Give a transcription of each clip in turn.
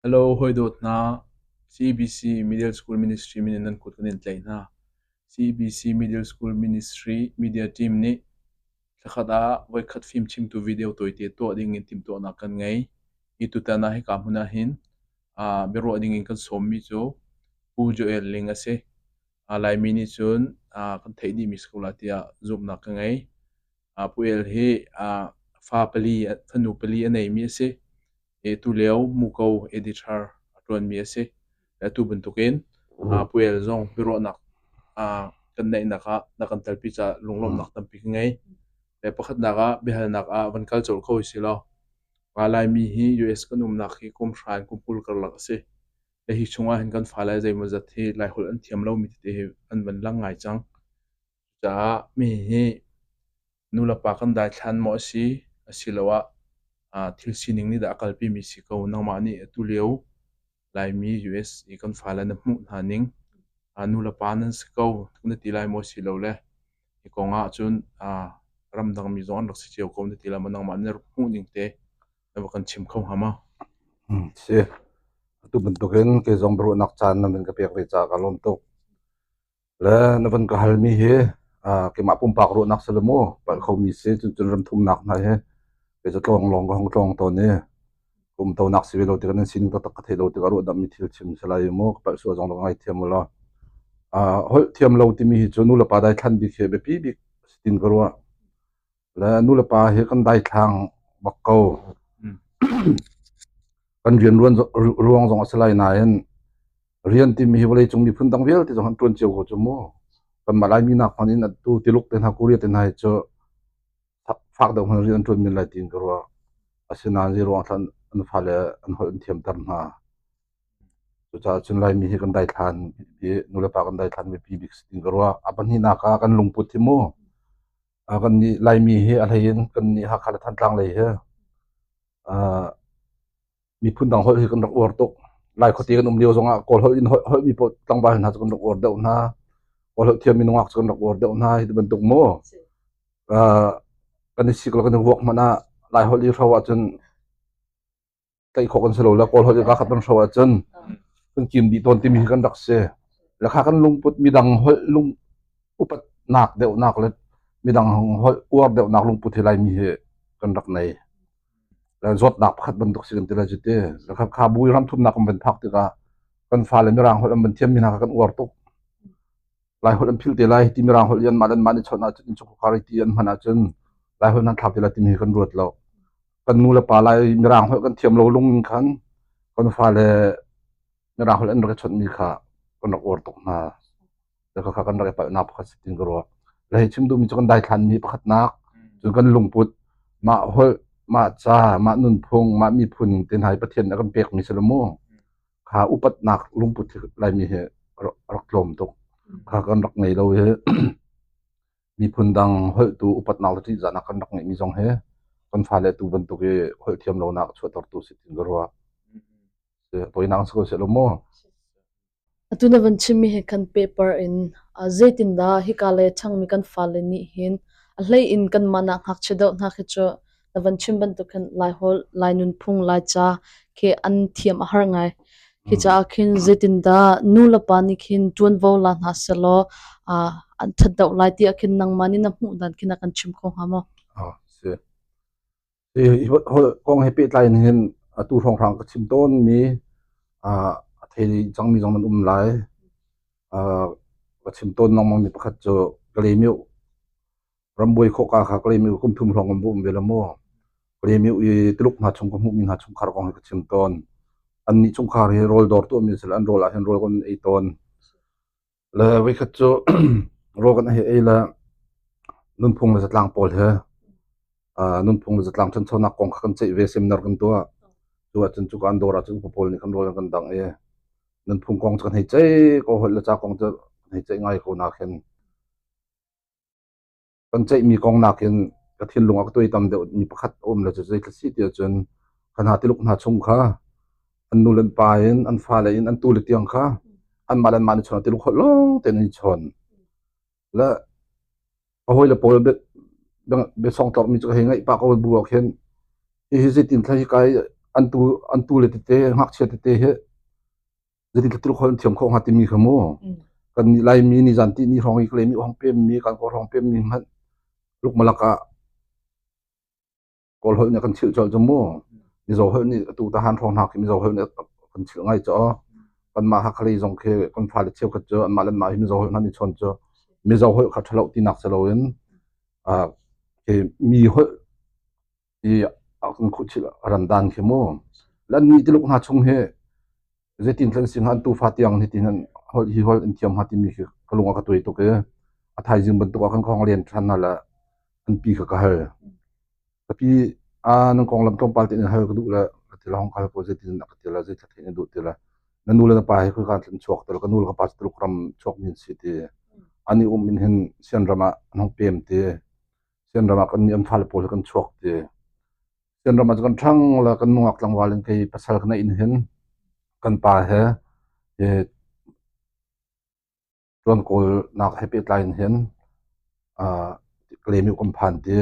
Hello hawidawt hna, CBC Middle School Ministry min in nan kut kan in tlaih hna. CBC Middle School Ministry Media Team nih thlakhat ah voikhat fimchimtu video tawite tuah ding in timhtuahnak kan ngei. Hi tutan ah hika hmun ah hin biaruah ding in kan sawmmi cu Pu Joel Ling a si. Laimi nih cun kan theih dihmi si ko lai tiah zumhnak ka ngei. Pu El hi fa pali, fanu pali a neimi a si. Tulio Muko editor a ṭuanmi a si. Atu bantukin Pu El zong biaruahnak kan neihnak ah na kan telpi caah lunglawmhnak tampi ka ngei. Le pakhatnak ah biahalnak ah van kal colh kho usih law Laimi hi US kan umnak hi kum hra in kum 20 karlak a si. Le hi chungah hin kan fale zeimawzat hi Laiholh an thiam lomi tete hi an van lang ngai cang. Cucaah mi hi nulepa kan daithlan maw a si, asiloah thil sining nih dah a kalpimi si ko. Nangmah nih atu lio Laimi US i kan fale na hmuh hna ning nulepa nan si ko na ti lai maw silole hi kong ah cun ramdangmi zong an rak si cio ko na ti lai maw nangmah na hmuh ning te na va kan chim kho hnga maw? Si. Atu bantukin kei zong biaruahnak caan na van ka pek ve caah ka lawm tuk. Le na van ka halmi hi keimah pumpak ruahnak si le mu palh khomi si cuncun ramthumnak hna hi kei cu tlawng lawng ka hung tlawng tawn i kum tonak si ve lo tikah nan sining taktak ka theih lo tikah ruahdamhmi thil chim si lai mu ka palh sual zong rak ngaithiam u law holh thiam lo timi hi cu nu le pa daithlan bik hi biapi bik si tin ka ruah. Le nu le pa hi kan daithlang bak ko. Kan rian ruang zong a si lai nain rian timi hi vawleicung miphun dang vialte zong an ṭuan cio ko cu mu. Kanmah Laimi nak hmanh in atu Tuluk te hna Korea te hna hi cu fak deuh hmanh rian an ṭuan men lai tiin ka ruah. Asinain zei ruang thlan an fale an holh an thiamter hna. Cucaah cun Laimi hi kan daithlan i nulepa kan daithlan biapi bik si tiin ka ruah. A pahnihnak ah kan lungput hi mu Kan nih Laimi hi a hlei in kan nih Hakha le Thantlang lei hi miphun dang holh hi kan rak uar tuk. Lai khuate kan um lio zongah Kawl holh in holhmi paoh tlangval hna cu kan rak uar deuh hna. Kawl holh thiammi nungak cu kan rak uar deuh hna. Hi ti bantuk mu. Kan i sik le kan i vuak hmanh ah Lai holh i hro ahcun tlaih khawh kan si lo le Kawl holh i kakhat kan hro ahcun kan kim dih tawn timi hi kan rak si. Le kha kan lungput midang holh lung upatnak deuhnak le midang holh uar deuhnak lungput hi Laimi hi kan rak nei. Le zawtnak pakhat bantuk si kan ti lai cu ti. Le kha kha bu i ramthumnak kan van phak tikah kan fale mirang holh an van thiammi hna kha kan uar tuk. Lai holh an philh te lai ti mirang holh i anmah le anmah nih chawnh ahcun innchungkhar i ti an hman ahcun Lai holh nan thlak ti lai timi hi kan ruat lo. Kan nu le pa Lai mirang holh kan thiam lo lung in khan kan fale mirang holh an rak i chawnhmi kha kan rak uar tuk hna. Kha kan rak i palhnak pakhat si tin ka ruah. Le hei chim duhmi cu kan daithlanmi pakhatnak cun kan lungput mah holh mah ca mah nunphung mah miphun te hna hi Pathian nih a kan pekmi si lo mu. Kha upatnak lungput hi Laimi hi rak tlawm tuk. Kha kan rak ngei lo hi miphun dang holhtu upatnak le ṭihzahnak kan rak ngeihmi zong hi kan fale tu bantuk i holh thiam lonak a chuahtertu si tin ka ruah. Tawinak si ko seh lo mu. Atu na van chimmi he khan paper in zeitindah hika lei a ṭhangmi kan fale nih hin a hlei in kanmah nak ngakchia deuh hna khi cu na van chim bantuk khin Laiholh, Lai nunphung, Laica khi an thiam a har ngai. Khi caah khin zeitindah nu le pa nih khin ṭuanvo la hna sehlaw an ṭhat deuh lai tiah khin nangmah nih na hmuh dan khin a kan chim kho hnga maw? Ah, si. Hi kong he pehtlai in hin atu hrawnghrang ka chim tawnmi a thei cangmi zong nan um lai. Ka chim tawn lengmangmi pakhat cu Kalaymyo rambuai khawhka kha Kalaymyo kum thum hrawng kan va um ve lo maw? Kalaymyo i Tuluk hna chung ka hmuhmi hna chungkhar kong hi ka chim tawn. Annih chungkhar hi rawl dawr tuahmi an si le an rawl ah hin rawl kan ei tawn. Le voikhat cu rawl kan hei ei le nunphung le zatlang pawl he nunphung le zatlang ṭhanchonak kong kha kan ceih ve seminar kan tuah. Cu ahcun cuka an dawr ahcun upa pawl nih khan rawl an kan dangh i nunphung kong cu kan hei ceih ko holh le ca kong cu kan hei ceih ngai ko nakin Kan ceihmi kong nakin ka thinlung a ka tuaitam deuhmi pakhat a um le cu zeitluk si ti ahcun ka hna tiluk hna chung kha an nu le an pa in an fale in an tule tiang kha anmah le anmah nih chawn tiluk holh lawng tein an i chawn. Le ka hawile pawl biasawng tlorhmi cu ka hei ngaih pah ko bu ah khin hihi zeitin thla hi kai. an tu an tu le tete ngakchia tete hi zeitin Tuluk holh an thiam khawh hnga timi kha mu kan nih Laimi ni zan ti ni hrawng i Kalay mi hong pem mi kan kaw hrawng pem mi hmanh lukmalak ah Kawl holh nih a kan chilh colh cu mu. Mizo holh nih atu tahan hrawng hna khi Mizo holh nih a kan chilh ngai cu. Kanmah Hakha lei zong khi kan fale cheukhat cu anmah le anmah hi Mizo holh hna nih chawn cu Mizo holh kha ṭhalo tinak si loin uh, khi mi holh i a kan khuhchilh a ran dan khi mu. Lan mi Tuluk hna chung hi zeitin thlen si hnga an tufa tiang hi tin an holh hi holh an thiam hnga timi khi ka lung a ka tuai tuk i a thaizing bantuk ah kan khong len ṭhan hna le an pi kha ka hal. Ka pi aa nan konglam tlawmpal tein hal ka duh le ka ti la hong kal ko zeitin a ka ti la zeithla theih na duh ti la na nu le na pa hi khoika in chuak ti la ka nu le ka pa cu Tuluk ram chuakmi an si ti an i um in hin Sian ram ah an hong pem ti Sian ram ah kan nih an fale pawl hi kan chuak ti Sian ram ah cu kan ṭhang le kan nungak tlangval in kei pasal ka neih in hin kan pa he hi Ṭuan kawlnak he pehtlai in hin Kalaymyo kan phan ti.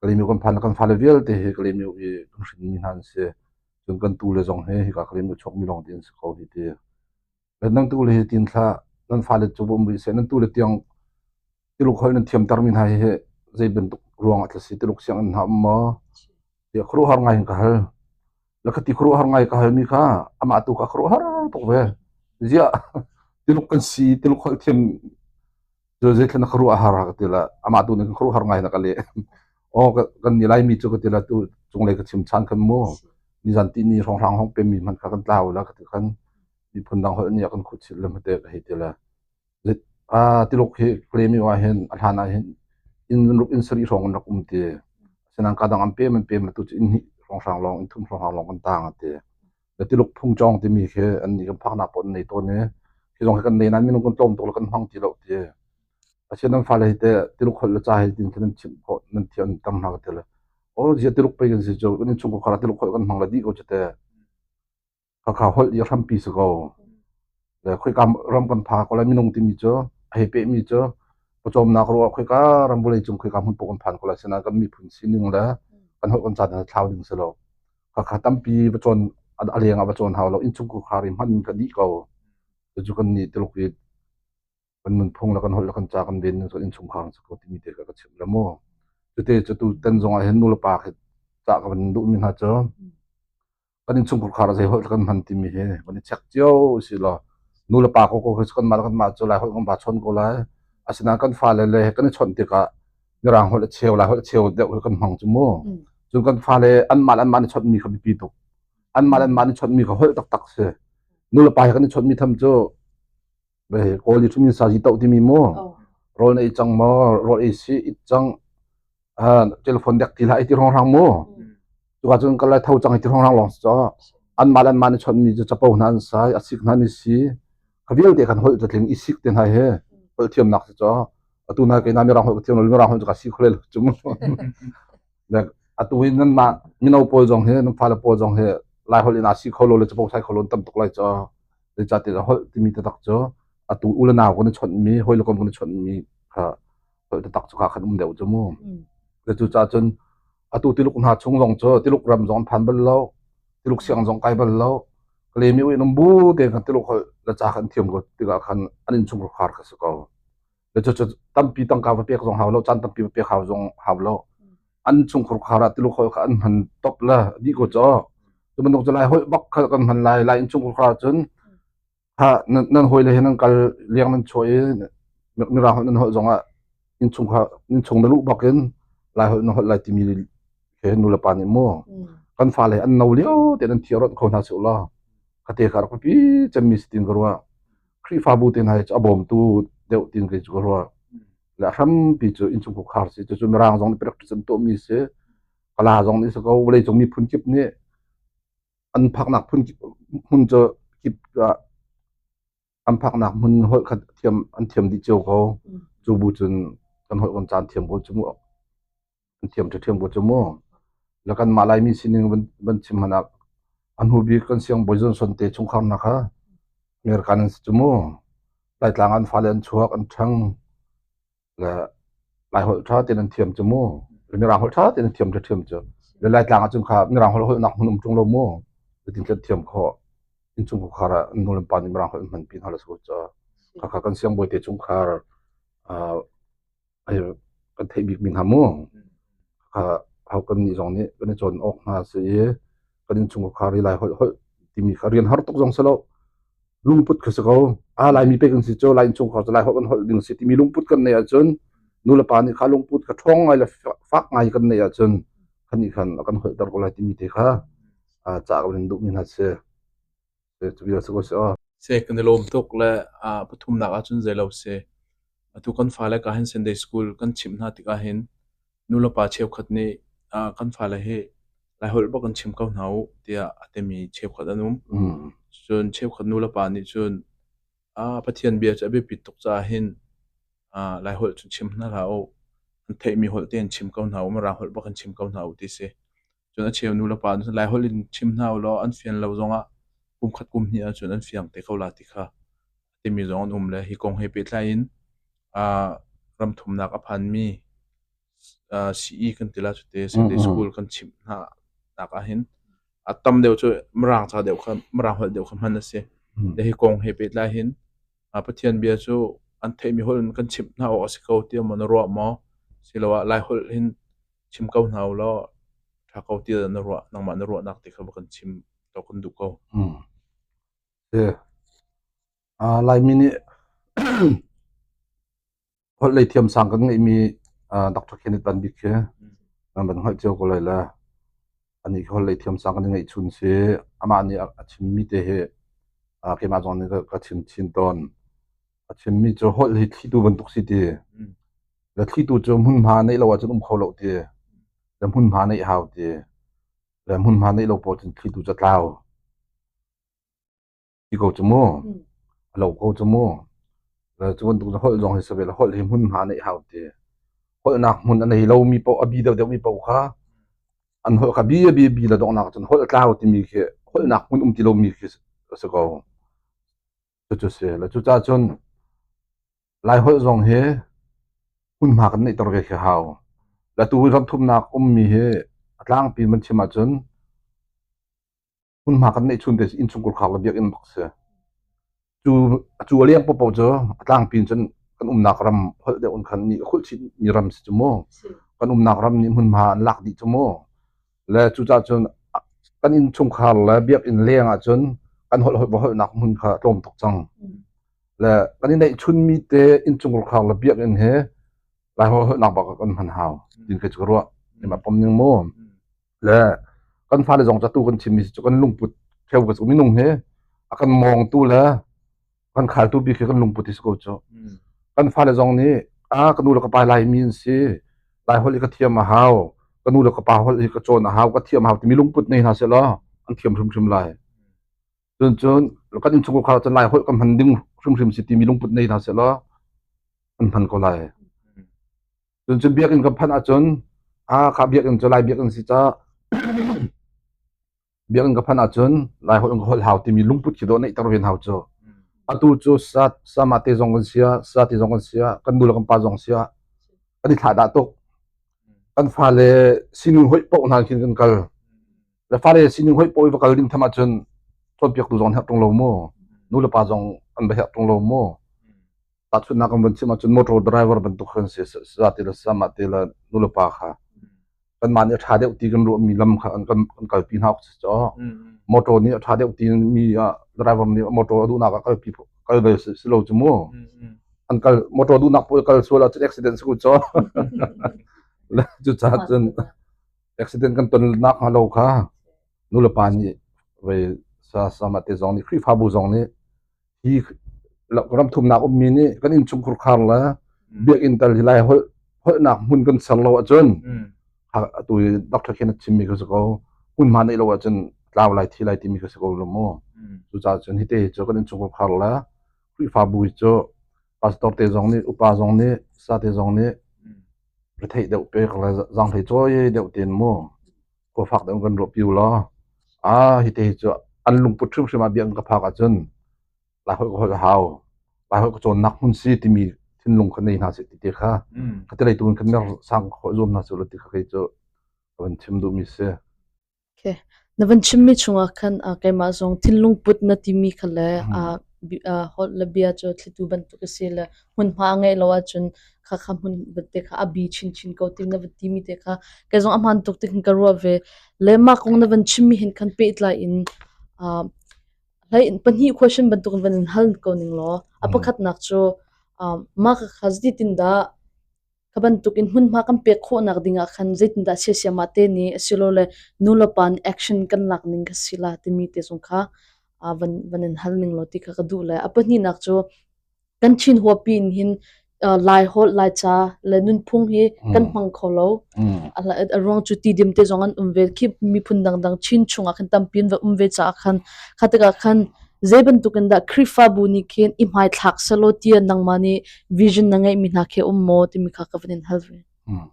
Kalaymyo kan phan kan fale vialte hi Kalaymyo i kan hrinmi hna an si. Cun kan tule zong hi hika Kalaymyo chuakmi lawng te an si ko hi ti. Nan tule hi tin thlah nan fale cu va um rih seh nan tule tiang Tuluk holh nan thiamtermi hna hi zei bantuk ruang ah tla si Tuluk sianginn hna um maw? Tiah khuaruahhar ngai in ka hal. La ka ti khuaruahhar ngai ka halmi kha amah tu kha khuaruahhar tuk ve. Ziah Tuluk kan si Tuluk holh thiam cu zeithlan na khuaruahhar ka ti la amah tu nih khuaruahhar ngai na ka leh. Aw kan ni Laimi cu ka ti la tu cunglei ka chim chan khan mu nizan ti ni hrawnghrang hong pemmi hmanh kha kan tlau la ka ti khan miphun dang holh nih a kan khuhchilh le hmate ka hei ti la. Tuluk hi Kalaymyo ah hin a hlan ah hin inn ruk inn sarih hrawng an rak um ti. Asinain ka dang an pem an pem atu cu inn hnih hrawnghrang lawng inn thum hrawnghrang lawng kan taang a ti. Le Tuluk phungcawng timi khi annih kan phaknak paoh an nei tawn i khi zong hi kan nei nain minung kan tlawm tuk le kan hmang ti lo ti. Asian nan fale hi teh Tuluk holh le ca hi tin khin nan chimh khawh nan thiam tam hna ka ti le. Aw zia Tuluk pei kan si cu kan innchungkhar ah Tuluk holh kan hmang le dih ko cu teh. Khakha holh i a hrampi si ko. Le khoika ram kan pha ko lai minung timi cu a hei pehmi cu pawcawmnak ruah khoika ram vawlei cung khoika hmun paoh kan phan ko lai sinain kan miphun sining le kan holh kan ca hna thlau ding si lo. Khakha tampi va cawn a leng ah va cawn hau lo innchungkhar i hman ka dih ko. Cucu kan nih Tuluk i kan nunphung le kan holh le kan ca kan ven ning cu innchungkhar an si ko timi te kha ka chimh le mu. Cute cu tu tan zong ah hin nu le pa khi cah ka van duhmi hna cu kan innchungkhar ah zei holh kan hman timi hi van i check cio si law nu le pa ko ko khi kanmah le kanmah cu lai holh kan va chawn ko lai asinain kan fale le kan i chawnh tikah mirang holh a cheu lai holh a cheu deuh kan hmang cu mu cun kan fale anmah le anmah an i chawnhmi kha biapi tuk anmah le anmah an i chawnhmi kha holh taktak si nu le pa he kan i chawnhmi tham cu Kawl i ṭhumin sazi toh timi mu rawl na ei cang maw rawl ei si it cang telephone dek ti hlah i ti hrawnghrang mu cuka cun kal lai tho cang i ti hrawnghrang lawng si caw anmah le anmah nih chawnhmi cu capo hna an sai a sik hna an i si kha vialte khan holh catling i sik te hna he holh thiamnak si caw atu na kei na mirang holh ka thiam lo mirang holh cu ka si kho le cu mu le atu hi nanmah mino pawl zong hi nan fale pawl zong hi lai holh in aa si kho lo le capo sai kho lo tam tuk lai caw zeicahtiah holh timi taktak cu atu u le nau kan i chawnhmi hawi le kom kan i chawnhmi kha holh taktak cu kha khan um deuh cu mu. Le cucaah cun atu Tuluk hna chung zong cu Tuluk ram zong an phan bal lo, Tuluk siang zong kai bal lo. Kalemi in um bu tein khan Tuluk holh le ca khan thiam ko tikah khan an innchungkhar khar kha si ko. Le cucu tampi tangka va pek zong hau lo, caan tampi va pek hau zong hau lo. An chungkhar khar ah Tuluk holh kha an hman top le dih ko caw. Cu bantuk cu Lai holh bak kha kan hman lai. Lai innchungkhar khar cun Ha nan hawile he nan kal liang nan chuah i mirang holh nan holh zongah innchungkhar innchung na luh bak in Lai holh na holh lai timi he nu le pa nih mu kan fale an no lio te nan thiar kho hna sih law khate kha rak pipi cemmi si tin ka ruah Khrihfabu te hna hi cu a bawmtu deuh tin kei cu ka ruah le a hrampi cu innchungkhar khar si cucu mirang zong nih practice an tuahmi si kala zong nih si ko vawleicung miphun kip nih an phaknak phun hmun cu kip ah an phaknak hmun holh kha thiam an thiam dih cio ko. Cu bu cun kan holh kan caan thiam ko cu mu. An thiam ṭhiamṭhiam ko cu mu. Le kanmah Laimi sining van, van chim hmanh ah a hnu bik kan siangbawi Johnson te chungkhar hna kha American an si cu mu. Laitlang an fale an chuak an ṭhang. Le Laiholh ṭha tein an thiam cu mu. Le Mirang holh ṭha tein an thiam ṭhiamṭhiam cu. Le Laitlang ahcun kha Mirang holh holhnak hmun um ṭung lo mu. Cutin kan thiam khawh. Innchung khuakhar ah nu le pa nih Mirang holh an hmanpi hna lo si ko caah. Khakha kan siangbawi te chungkhar uh, kan theih bikmi hna mu. Khakha hau kan nih zong nih kan i cawn awk hna si i kan innchungkhar i Lai holh holh timi kha rian har tuk zong si lo. Lungput kha si ko. A Laimi pe kan si cu Lai innchungkhar cu Lai holh kan holh ding si timi lungput kan neih ahcun nu le pa nih kha lungput kha ṭhawng ngai le fak ngai kan neih ahcun khan nih khan a kan holhter ko lai timi te kha ca kan in duhmi hna si. Cu vial si ko si aw. Se kan i lawm tuk le pathumnak ahcun zeilo si. Atu kan fale ka hin Sunday school kan chimh hna tikah hin nulepa cheukhat nih kan fale hi Laiholh bak in chim ko hna u tiah a timi cheukhat an um. Cun cheukhat nulepa nih cun Pathian bia cu a biapit tuk caah hin Laiholh cun chim hna hlah u. An theihmi holh tein chim ko hna u, Mirang holh bak in chim ko hna u ti si. Cun a cheu nulepa nih cun Laiholh in chim hna u law an fian lo zongah kum khat kum hnih ahcun an fiang te ko la ti kha timi zong an um le hi kong he pehtlai in ram thumnak a phanmi CE kan ti la cute Sunday school kan chimh hna nak ahhin a tam deuh cu Mirang ca deuh kha Mirang holh deuh kha hman a si. Le hi kong he pehtlai hin Pathian bia cu an theihmi holh in kan chimh hna awk a si ko tiah maw na ruah maw? Siloah Lai holh hin chim ko hna u law ṭha ko tiah na ruah nangmah na ruahnak ti kha va kan chim to kan duh ko. Laimi nih holh lei thiamsang kan ngeihmi Dr. Kenneth Van Bik khi nan van hngalh cio ko lai le anih khi holh lei thiamsang kan i ngeihchun si. Amah nih a chimmi te hi keimah zong nih ka chim chin tawn. A chimmi cu holh hi thlitu bantuk si ti. Le thlitu cu hmunhma neih lo ahcun um kho lo ti. Le hmunhma neih hau ti. Le hmunhma neih lo paoh cun thlitu cu a tlau. Ti ko cu mu. A lo ko cu mu. Le cu bantuk holh zong hi si ve le holh hi hmunhma neih hau ti. Holhnak hmun a nei lomi paoh a bi deuhdeuhmi paoh kha an holh kha bi a bi bi le donghnak cun holh a tlau timi khi holhnak hmun um ti lomi khi a si ko. Cucu si. Le cucaah cun Laiholh zong hi hmunhma kan neihter ve khi hau. Le tu ram thumnak ummi hi a tlangpi man chim ahcun hmunhma kan neih chun te innchungkhar khar le biakinn bak si. Cu cu a leng paohpaoh cu a tlangpi in cun kan umnak ram holh deuh in khan nih a khulh chih mi ram si cu mu. Kan umnak ram nih hmunhma an lak dih cu mu. Le cucaah cun kan innchungkhar le biakinn leng ahcun kan holh holh holhnak hmun kha a tlawm tuk cang. Le kan i neihchunmi te innchungkhar le biakinn he Laiholh holhnak bak ah kan hman hau tin ka cu ka ruah. Ima pom ning mu. Le kan fale zong catu kan chimmi cu kan lungput theo ka cu minung he a kan mawngtu le kan khaltu bik hi kan lungput hi si ko cu. Kan fale zong nih a ka nu le ka pa Laimi an si. Laiholh hi ka thiam a hau. Ka nu le ka pa holh hi ka cawn a hau, ka thiam a hau timi lungput nei hna seh law an thiam hrimhrim lai. Cun cun kan innchungkhar cun Laiholh kan hman ding hrimhrim si timi lungput nei hna seh law an hman ko lai. Cun cun biakinn kan phanh ahcun a kha biakinn cu Lai biakinn si ca biakinn ka phanh ahcun Laiholh in ka holh hau timi lungput khi dawh neihter ve hau cu. Atu cu sa sama te zong kan sia, sa te zong kan sia, kan nu le kan pa zong sia, kan i thlahdah tuk. Kan fale sining hoih paoh hna khin kan kal. Le fale sining hoih paoh i va kal ding tham ahcun cawnpiaktu zong an herh ṭung lo mu. Nu le pa zong an va herh ṭung lo mu. Tahchunhnak kan van chim ahcun motor driver bantuk khan si sa te le sama te le nu le pa kha kanmah nih a ṭha deuh ti kan ruahmi lam kha an kan kan kalpi hna awk si caw. Motor nih a ṭha deuh ti mi ah driver nih motor a duhnak ah kalpi kal bel si lo cu mu. An kal motor duhnak paoh kal sual ahcun accident si ku caw. Cucaah cun accident kan ton nak hnga lo kha nu le pa nih vei sa sama te zong nih Khrihfabu zong nih hi ram thumnak ummi nih kan innchungkhar khar le biakinn tal hi lai holh holhnak hmun kan ser lo ahcun atu doctor khen a chimmi ka si ko hmunhma neih lo ahcun tlau lai thi lai timi ka si ko lo mu cucaah cun hi te hi cu kan innchungkhar khar le Khrihfabu hi cu pastor te zong nih upa zong nih sa te zong nih retheih deuh pek le zanghlei cawi deuh ten mu khua fak deuh kan ruah piu law a hi te hi cu an lungput hrimhrim ah biakinn ka phak ahcun Laiholh ka holh a hau Laiholh ka cawnnak hmun si timi thinlung kha nei hna seh ti te kha ka ti lei tu in kan mer sang khawh zuam hna seh ti kha kei cu. Ka van chim duhmi si. Okay. Na van chimmi chungah khan uh, keimah zong thinlung put na timi kha le uh, holh le bia cu thlitu bantuk a si le hmunhma a ngeih lo ahcun kha kha hmun te kha a bi chinchin ko ti na van timi te kha kei zong a hmaan tuk ti khin ka ruah ve. Le mah kong na van chimmi hin khan pehtlai in uh, hlei pahnih question bantuk in van in hal ko ning law a pakhatnak cu uh, mah kha zeitin dah Kha bantukin hmunhma kan pek khawhnak dingah khan zeitindah siasiamah te nih asilole nulepa nih action kan lak ning kha si la timi te zong kha van van in hal ning law ti kha ka duh le a pahnihnak cu kan Chin huapi in hin Laiholh, Laica le nunphung hi kan hmang kho lo. A ruang cu tidim te zong an um ve. Khi miphun dangdang Chin chungah khan tampi an va um ve caah khan kha tikah khan Zei bantuk in dah Khrihfabu nih khin i hmaithlak selaw tiah nangmah nih vision na ngeihmi hna khi a um maw timi kha ka van in hal ve. Hmm.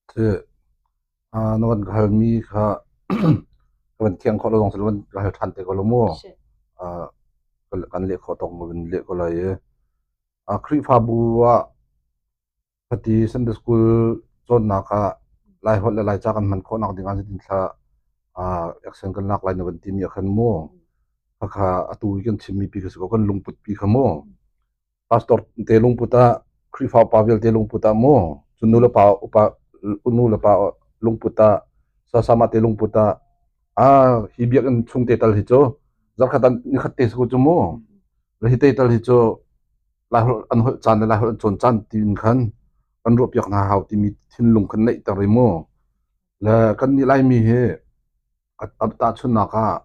Ti na van ka halmi kha ka van thiang khawh lo zong van ka hal ṭhan te ko lo mu. Kan leh khawh tawk ma van leh ko lai i. Khrihfabu ah Fati Sunday School cawnnak ah Laiholh le Laica kan hman khawhnak ding ah zeitin thla action kan lak lai na van timi ah khan mu khakha atu i kan chimmi pi kha si ko kan lungput pi kha mu pastor te lungput ah Khrihfa upa vialte lungput ah mu cun nu le pa upa nu le pa lungput ah sasama te lungput ah ah hi biakinn chung te tal hi cu zarkhat ah nikhat te si ko cu mu le hi te tal hi cu Laiholh an holh caan le Laiholh an cawn caan tiin khan kan ruahpiak hna hau timi thinlung khan neihter i mu. Le kannih Laimi hi tahchunhnak ah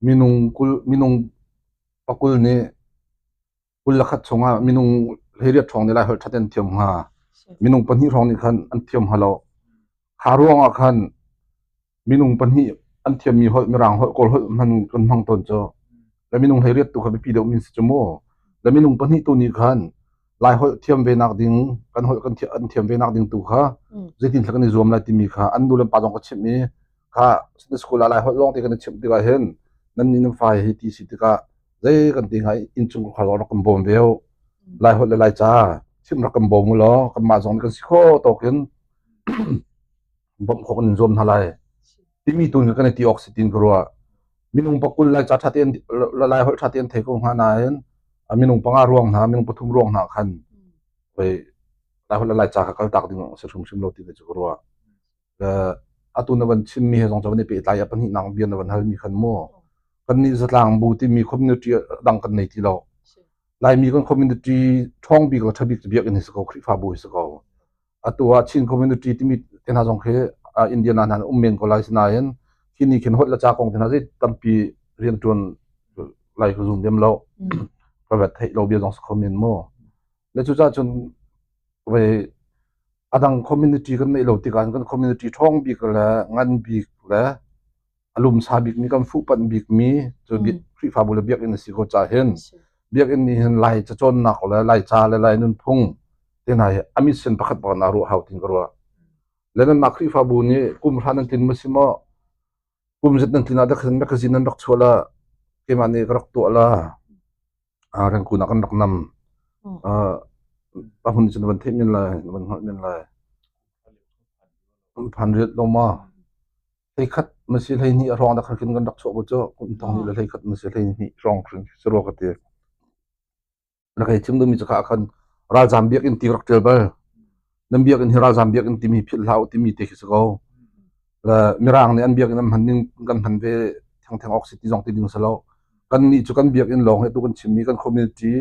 minung kul minung pakul nih 21 chungah minung 18 hrawng nih Laiholh ṭhat an thiam hnga. Minung pahnih hrawng nih khan an thiam hnga lo. Kha ruangah khan minung pahnih an thiammi holh Mirang holh Kawl holh hman kan hmang tawn cu le minung 18 tu kha biapi deuh min si cu mu le minung pahnih tu nih khan Lai holh thiam ve nak ding kan holh kan thiam an thiam ve nak ding tu kha zeitin thla kan i zuam lai timi kha an nu le pa zong ka chimh i kha Sunday school ah Lai holh lawng te kan i chimh tikah hin nan nih nan fa hi ti si tikah zei kan ti hnga innchung khar rak kan bawm ve Lai holh le Lai ca chimh rak kan bawm u law kanmah zong nih kan si kho tawk in bawmh khawh kan in zuam hna lai timi tu kan i ti awk si tin ka ruah minung pakul lai ca ṭha tein lai holh ṭha tein thei ko hnga nain minung panga ruang hna minung pathum ruang hna khan oi lai holh le lai ca kha kal tak ding si hrimhrim lo ti cu ka ruah atu na van chimmi he zong cu van i pehtlai a pahnih nak bia na van halmi khan mu kan nih zatlang bu timi community dang kan nei ti lo Laimi kan community ṭhawng bik le ṭha bik cu biakinn hi si ko Khrihfabu hi si ko Atu ah Chin community timi te hna zong khi Indian ah hna um men ko lai sinain khi ni khin holh le ca kong te hna zei tampi rianṭuan lai ka zum lem lo. Ka vat theih lo bia zong si kho men mu. Le cucaah cun ve adang community kan neih lo tikah kan community ṭhawng bik le ngan bik le a lumsa bikmi kan fuhpanh bikmi cu Khrihfabu le biakinn a si ko caah hin biakinn nih hin Lai cacawnnak le Lai ca le Lai nunphung te hna hi a mission pakhat bak in aa ruah hau tin ka ruah. Le nanmah Khrihfabu nih kum hra nan tlin ma si maw kum zet nan tlin ah dak hin magazine nan rak chuah la keimah nih ka rak tuah la rengkun ah kan rak nam. A hun cu na van theih men lai na van hngalh men lai. Phan riat lo ma? Hleikhat masi 12 a hrawng dah khin kan rak chuah bu cu kum thong hnih le 11 masi 12 hrawng khin si rua ka ti. Na kai chim duhmi cu kha khan ralzam biakinn ti rak ṭial bal. Nan biakinn hi ralzam biakinn timi philh hlah u timi te khi si ko. Le Mirang nih an biakinn an hman ning kan hman ve thengtheng awk si ti zong ti ding si lo. Kan nih cu kan biakinn lawng hi tu kan chimmi kan community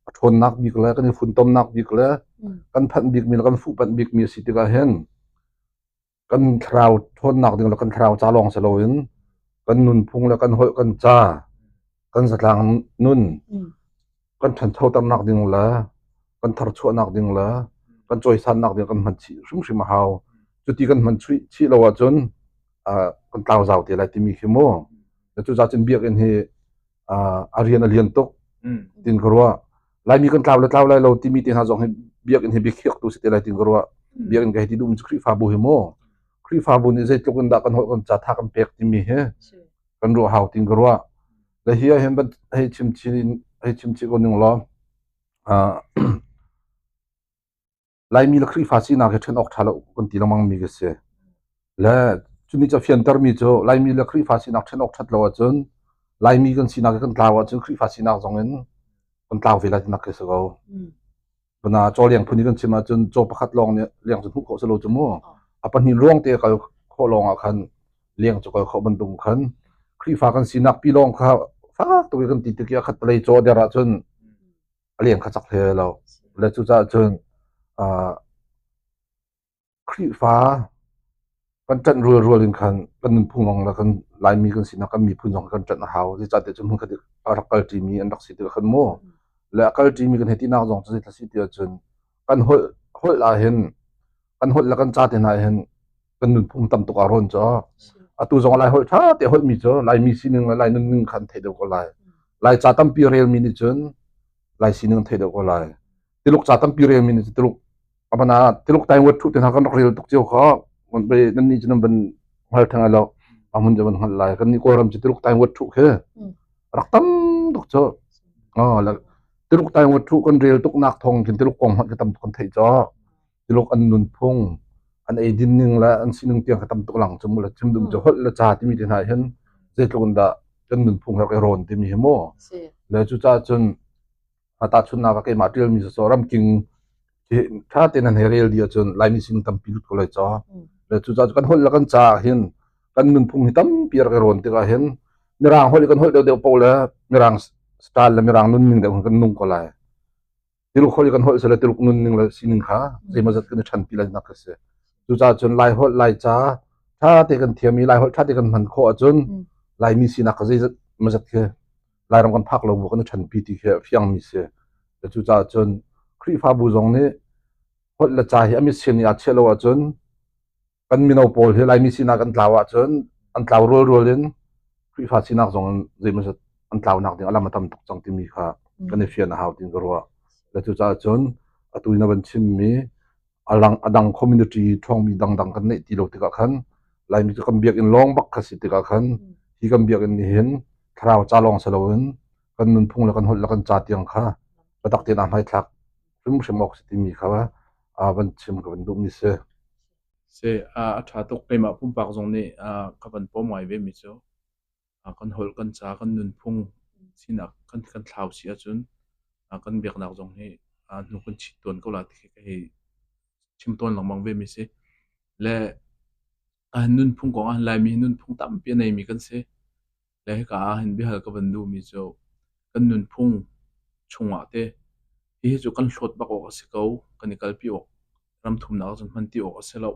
a ṭhawnnak bik le kan i funtomnak bik le kan phanh bikmi le kan fuhpanh bikmi a si tikah hin kan thlarau ṭhawnnak ding le kan thlarau ca lawng si loin kan nunphung le kan holh kan ca kan zatlang nun kan ṭhanchoternak ding le kan tharchuahnak ding le kan cawisannak ding kan hman chih hrimhrim a hau. Cuti kan hman chih lo ahcun kan tlau zau te lai timi khi mu. Cucaah cun biakinn hi a rian a lian tuk tin ka ruah. Laimi kan tlau le tlau lai lo timi te hna zong hi biakinn hi biakhiaktu si te lai tin ka ruah. Biakinn ka hei ti duhmi cu Khrihfabu hi mu. Khrihfabu nih zeitluk in dah kan holh kan ca tha kan pek timi hi kan ruah hau tin ka ruah. Le hi ah hin hei chim chin hei chim chih ko ning law Laimi le Khrihfa sinak hi ṭhen awk ṭha lo kan ti lengmang mi ka si. Le cunih cu a fiantermi cu Laimi le Khrihfa sinak ṭhen awk ṭhat lo ahcun Laimi kan sinak i kan tlau ahcun Khrihfa sinak zong in kan tlau ve lai tinak khi a si ko. Bana caw leng phun i kan chim ahcun caw pakhat lawng nih leng cu hmuh khawh si lo cu mu. A pahnih ruang te kal khawh lawng ah khan leng cu kal khawh bantuk khan Khrihfa kan sinak pi lawng kha fak tuk i kan ti tik i a khat palei caw der ahcun a leng kha cak hlei lo. Le cucaah cun uh, Khrihfa kan ṭanh rualrual in khan kan nunphung zong le kan Laimi kan sinak kan miphun zong kan ṭanh a hau. Zeicahtiah cun hmunkhat i a rak kalṭimi an rak si tikah khan mu le a kalṭimi kan hei tinak zong cu zeitluk si ti ahcun kan holh holh ahhin kan holh le kan ca te hna ahhin kan nunphung tam tuk aa rawn cu. Atu zong Lai holh ṭha te holhmi cu Laimi sining le Lai nunning kha an theih deuh ko lai. Laica tampi relmi nih cun Lai sining an theih deuh ko lai. Tuluk ca tampi relmi nih cun Tuluk Aman ah Tuluk Taiwan thu te hna kan rak rel tuk cio kha nan nih cu nan van hngal theng lo a hmun cu van hngal lai kan nih Kawlram cu Tuluk Taiwan thu khi rak tam tuk cu la Tuluk Taiwan thu kan rel tuk nak thong khin Tuluk kong hmanh ka tam tuk kan theih cho Tuluk an nunphung an eidin ning le an sining tiang ka tam tuk lang cu mu le chim dum cu holh le ca timi te hna hin zeitluk in dah kan nunphung he rawn timi hi mu le cu ca cun Tahchunhnak ah keimah ṭialmi cu ramking hi ṭha tein an hei rel dih ahcun Laimi sin tampi lut ko lai caw. Le cucaah kan holh le kan ca ah hin kan nunphung hi tampi rak i rawn tikah hin Mirang holh i kan holh deuhdeuh paoh le Mirang style le Mirang nunning deuh hin kan nung ko lai. Tuluk holh i kan holh sile Tuluk nunning le sining kha zeimawzat kan i ṭhanpi lai nak a si. Cucaah cun Lai holh, Laica ṭha te kan thiam i Lai holh ṭha te kan hman khawh ahcun Laimi sinak kha zeizat mazat khi Lairam kan phak lo bu kan i ṭhanpi ti khi a fiangmi si. Cucaah cun Khrihfabu zong nih holh le ca hi a mit sin i aa chiah lo ahcun kan mino pawl hi Laimi sinak an tlau ahcun an tlau rualrual in Khrihfa sinak zong in zeimawzat an tlaunak ding a lam a tam tuk cang timi kha kan i fian a hau tiin ka ruah. Le cucaah cun atu in a van chimmi a lang a dang community ṭhawngmi dangdang kan neih ti lo tikah khan Laimi cu kan biakinn lawng bak kha si tikah khan hi kan biakinn nih hin thlarau ca lawng si loin kan nunphung le kan holh le kan ca tiang kha biatak tein aa hmaithlak hrimhrim awk si timi kha van chim ka van duhmi si. Si, a ṭha tuk. Keimah pumpak zong nih ka van pawm ngai ve mi cu kan holh, kan ca, kan nunphung sinak kan kan thlau si ahcun kan biaknak zong hi hnu kan chit tawn ko la ti khi ka hei chim tawn lengmang ve mi si. Le nunphung kong ah Laimi hi nunphung tampi a neimi kan si. Le hika ah hin biahal ka van duhmi cu kan nunphung chungah te hihi cu kan hlawt bak awk a si ko, kan i kalpi awk ramthumnak ahcun hman ti awk a si lo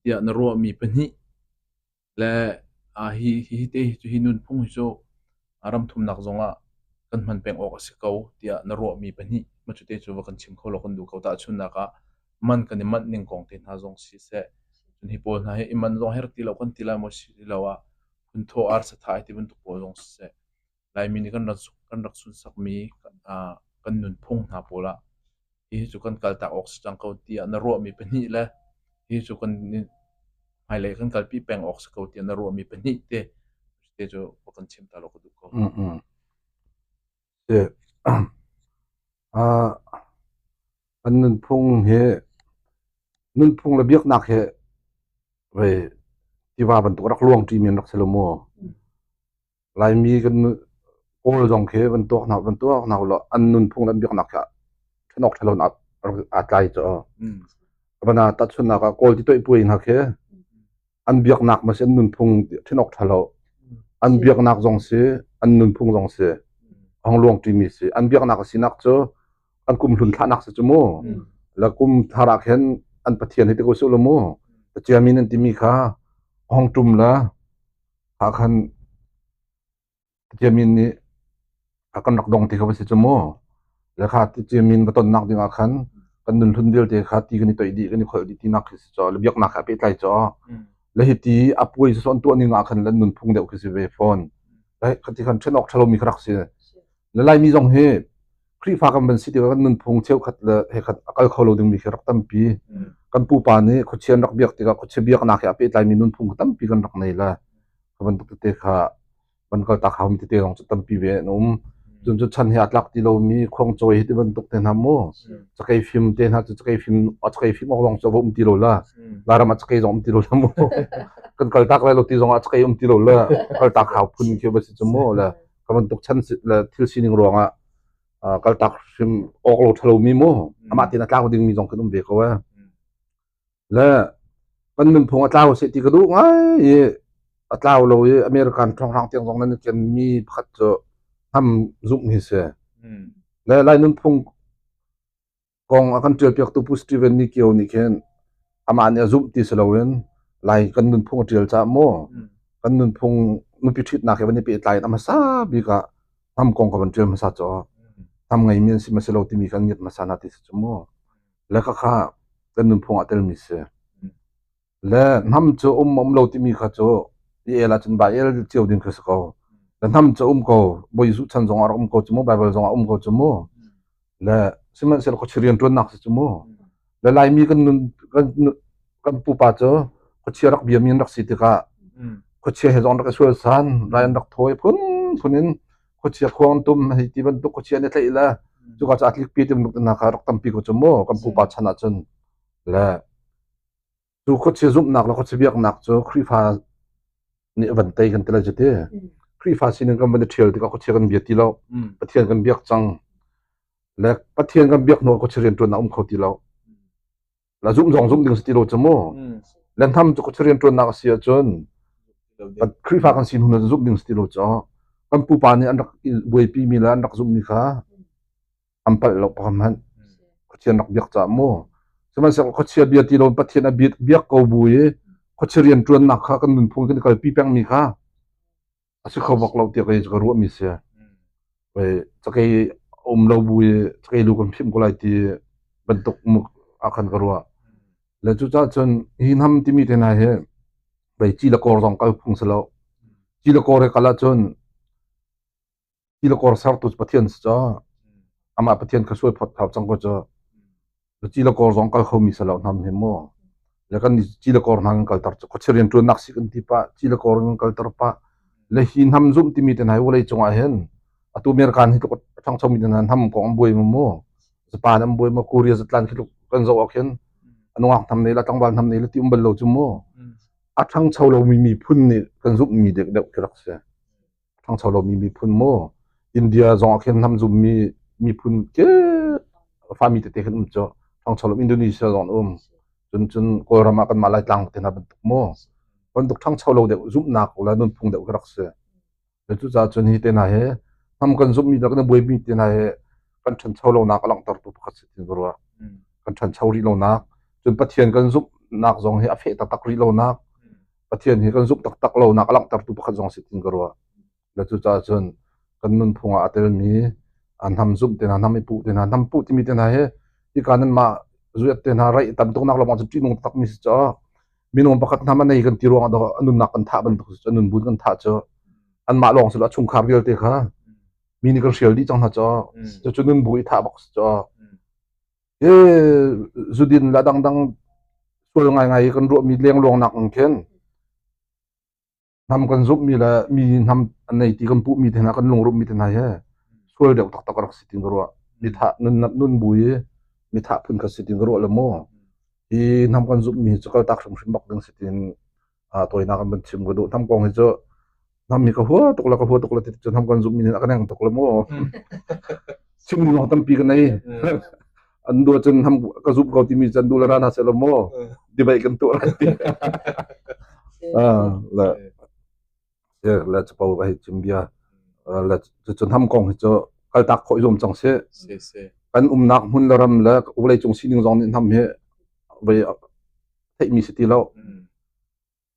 tiah na ruahmi pahnih Le hi hi te hi cu hi nunphung hi cu ramthumnak zongah kan hman peng awk a si ko tiah na ruahmi pahnih mah cu te cu va kan chim kho law kan duh ko. Tahchunhnak ah man kan i manh ning kong te hna zong siseh, cun hi pawl hna hi i manh zong herh ti lo kan ti lai maw si lo ah phunthawh arsa thah ti bantuk pawl zong siseh, Laimi nih kan rak kan rak sunsakmi kan nunphung hna pawl ah hihi cu kan kaltak awk si cang ko tiah na ruahmi pahnih le hihi cu kan hmailei kan kalpi peng awk si ko tiah na ruahmi pahnih te te cu va kan chim ta law ka duh ko. Mm Uh, an nunphung hi nunphung le biaknak hi ve tiva bantuk rak luang ṭimi an rak si lo mu. Laimi kan Kawl zong khi van tuak hna van tuak hna ulaw an nunphung le an biaknak khi ṭhen awk ṭha lo in aa tlai cu. Bana tahchunhnak ah Kawl ti toih puai hna khi an biaknak ma si an nunphung ṭhen awk ṭha lo. An biaknak zong si, an nunphung zong si, a hong luang ṭimi si. An biaknak a sinak cu an kum hlun thlahnak si cu mu. Le kum thar ah khin an pathian hi ti ko su lo mu. Ciamin an timi kha a hong ṭum le ah khan Ciamin nih a kan rak dong ti kha va si cu mu. Le kha Ciamin va tonnak ding ah khan kan nun hlun vialte kha ti kan i toih dih kan i kholh dih tinak khi si caw le biaknak he a pehtlai caw. Le hi ti a puai cu an tuah ning ah khan le nunphung deuh khi si ve fawn. Le khati khan ṭhen awk ṭhalo mi kha rak si. Le Laimi zong hi Khrihfa kan van si tikah kan nunphung cheukhat le he khat a kal kho lo dingmi khi rak tampi. Kan pupa nih khuachia an rak biak tikah khuachia biaknak he a pehtlaimi nunphung kha tampi kan rak nei le kha bantuk tete kha van kaltak haumi tete zong cu tampi ve an um. Cun cu chan he aa tlak ti lomi khuangcawi hi ti bantuk te hna mu cakei fim te hna cu cakei fim a cakei fim awk zong cu a va um ti lo la. Lairam ah cakei zong um ti lo la mu. Kan kaltak lai lo ti zong ah cakei um ti lo la. Kaltak hau phun khi va si cu mu le ka bantuk chan le thil sining ruangah kaltak hrim awk lo ṭhalo mi mu amah tin a tlau dingmi zong kan um ve ko eh. Le kan nunphung a tlau seh ti ka duh ngai i a tlau lo i American ṭhawnghrang tiang zong nan i kenmi pakhat cu hnam zumh hi si. Le Lai nunphung kong a kan ṭialpiaktu Pu Steven Ni Kio nih khin amah nih a zumh ti si loin Lai kan nunphung a ṭial caah mu kan nunphung nupi ṭhitnak he van i pehtlai in a hmasa bik ah hnam kong ka van ṭial hmasa cu hnam ngeimi an si ma si lo timi kan ngiat hmasa hna ti si cu mu. Le khakha kan nunphung ah telmi si. Le hnam cu um um lo timi kha cu i el ahcun ba el cio ding kha si ko. Le hnam cu um ko, Bawi Jesuh chan zong ah rak um ko cu mu, Bible zong ah um ko cu mu. Le sihmanhsehlaw khuachia rianṭuannak si cu mu. Le Laimi kan nun kan kan pupa cu khuachia rak biami an rak si tikah khuachia he zong rak i sual san, rai an rak thawi phunphun in khuachia khuang tum hei ti bantuk khuachia nih tlaih le cuka cu a tlikpi ti bantuk hna kha rak tampi ko cu mu kan pupa chan ahcun le cu khuachia zumhnak le khuachia biaknak cu Khrihfa nih a van tei kan ti lai cu ti Khrihfa sining kan van i ṭhial tikah khuachia kan bia ti lo Pathian kan biak cang le Pathian kan biak hnu ah khuachia rianṭuannak um kho ti lo la zumh zong zumh ding si ti lo cu mu le hnam cu khuachia rianṭuannak a si ahcun Khrihfa kan si hnu na zumh ding si ti lo cu kan pupa nih an rak buaipi mi le an rak zumhmi kha an palh lo pakhat hmanh khuachia an rak biak caah mu sihmanhsehlaw khuachia bia ti lo Pathian a biak ko bu i khuachia rianṭuannak kha kan nunphung kan i kalpi pengmi kha a si kho bak lo tiah kei cu ka ruahmi si. Wei cakei um lo bu i cakei lu kan phim ko lai ti bantuk muk ah khan ka ruah. Le cucaah cun hi hnam timi te hna hi vei ci le kawr zong kal phung si lo. Ci le kawr he kal ahcun ci le kawr sertu cu Pathian si caw. Amah Pathian kha suai phot hau cang ko cu. Ci le kawr zong kal khomi si lo hnam hi mu. Le kan ci le kawr hna kan kalter cu khuachia rianṭuannak si kan ti pah, ci le kawr kan kalter pah. Le hi hnam zumh timi te hna hi vawlei cungah hin atu American hi tluk a ṭhangchomi te hna hnam kong an buai ma mu. Japan an buai ma, Korea zatlan khi tluk kan zoh ah khin a nungak hnam nei la tlangval hnam nei la ti um bal lo cu mu. A ṭhangcho lomi miphun nih kan zumhmi deuh deuh khi rak si. ṭhangcho lomi miphun maw India zong ah khin hnam zummi miphun ke fami tete khin um cu ṭhangcho lo Indonesia zong an um cun cun Kawlram ah kanmah Laitlang te hna bantuk maw bantuk ṭhangcho lo deuh zumhnak le nunphung deuh khi rak si le cucaah cun hi te hna hi hnam kan zumhmi le kan i buaimi te hna hi kan ṭhancho lonak a langhtertu pakhat si tin ka ruah kan ṭhancho rih lonak cun Pathian kan zumhnak zong hi a feh taktak rih lonak Pathian hi kan zumh taktak lonak a langhtertu pakhat zong si tin ka ruah. Le cucaah cun kan nunphung ah a telmi an hnam zumh te hna, hnam i puh te hna, hnam puh timi te hna hi hika nanmah zuat te hna raih tam tuknak lawng cun ṭihnung takmi si caw minung pakhat hnam a nei kan ti ruangah dawh a nunnak kan thah bantuk si cu a nunbun kan thah cu anmah lawng si lo a chungkhar vialte kha mi nih kan hrial dih cang hna caw cucu nunbu i thah bak si caw Zudin le dangdang sual ngaingai i kan ruahmi lengluangnak in khin hnam kan zumhmi le mi hnam an nei ti kan puhmi te hna kan lungrumhmi te hna hi sual deuh taktak a rak si tin ka ruah. Mithah nun nun bu i mithah phun kha si tin ka ruah le mu. Hi hnam kan zumhmi hi cu kaltak hrimhrim bak ding si tin tawinak an van chim ka duh. Hnam kong hi cu hnam hi ka hua tuk le ka hua tuk le ti cu hnam kan zumhmi nih a ka neng tuk le mu. Chim ding zong tampi ka nei. An duh cun hnam ka zumh ko timi cu an duh le ra hna seh law mu. Debate kan tuah lai ti. Le le capo ka hei chim bia. Le cu hnam kong hi cu kaltak khawh i zuam cang sih. Kan umnak hmun le ram le vawleicung sining zong nih hnam hi voi theihmi si ti lo.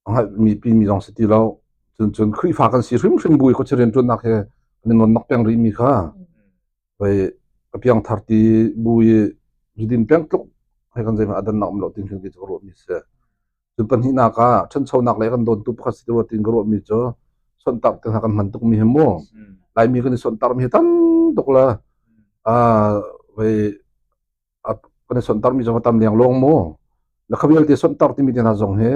Hngalhmi pimi zong si ti lo. Cun cun Khrihfa kan si hrimhrim bu i khuachia rianṭuannak he kan i nawnnak peng rihmi kha voi ka piangthar ti bu i zudin peng tluk he kan zeihmanh a dannak um lo tin khin kei cu ka ruahmi si. Cun pahnihnak ah ṭhanchonak lei kan dawntu pakhat si ti rua tiin ka ruahmi cu sonhtarh te hna kan hman tukmi hi mu. Laimi kan i sonhtarhmi hi tam tuk le voi kan i sonhtarhmi zong a tam lengluang mu. Le kha vialte sonhtarh timi te hna zong hi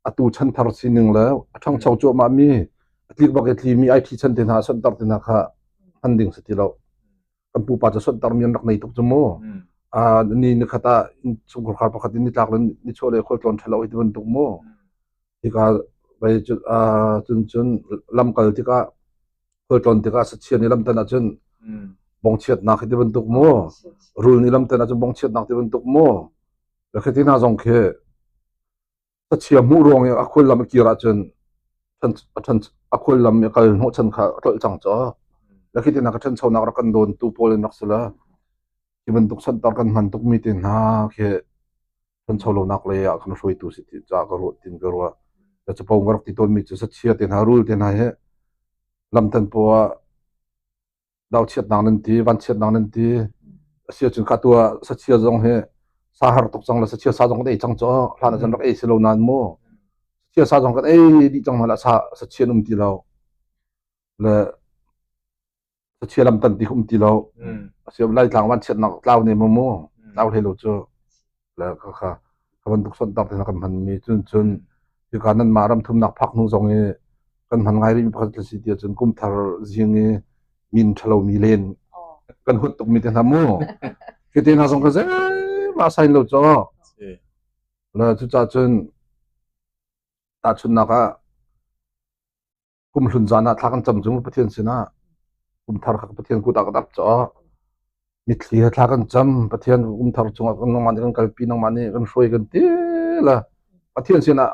atu chanthar sining le a ṭhangcho cuahmahmi a tlik bak i tlimi IT chan te hna sonhtarh te hna kha. Hman ding si ti lo. Kan pupa cu sonhtarmi an rak nei tuk cu mu. Ni nikhat ah innchungkhar pakhat in nitlak le nichuah le khualtlawn ṭhalo hi ti bantuk mu. Hika vei cun cun lamkal tikah khualtlawn tikah sachia nih lamtan ahcun bongchiatnak hi ti bantuk mu. Rul nih lamtan ahcun bongchiatnak ti bantuk mu. Le khi ti hna zong khi Sachia hmuh ruang i a khuallam a kir ahcun a khuallam i kal hnawhchan kha a tlolh cang caw. Le khi tinak a ṭhanchonak rak kan dawntu pawl in rak si le hi bantuk santar kan hman tukmi te hna khi ṭhancho lonak lei ah kan hruaitu si ti caah ka ruah tin ka ruah. Le capo ka rak ti tawnmi cu sachia te hna rul te hna hi lamtan paw ah dauchiatnak nan ti, vanchiatnak nan ti. A si ahcun kha tu ah sachia zong hi sa har tuk cang le sachia sa zong kan ei cang cu hlan ahcun rak ei si lo nain mu. Sachia sa zong kan ei dih cang hna sa sachia an um ti lo. Le sachia lam tan ti um ti lo. A si Laitlang vanchiatnak tlau ne mu mu. Tlau hlei lo cu. Le kha kha kha bantuk sonhtar te kan hmanmi cun cun hika nanmah ram thumnak phak hnu zong i kan hman ngai rihmi pakhat si ti ahcun kum thar zing i min ṭhalomi len kan huat tukmi te hna mu khi te hna zong ka zeimah sain lo caw le cucaah cun tahchunhnak ah Kumhlun zan ah thla kan cam cu Pathian sinah kumthar kha Pathian kut ah ka dap caw. Mitthli he thla kan cam Pathian kumthar chungah kan nangmah nih kan kalpi nangmah nih kan hruai kan ti le Pathian sinah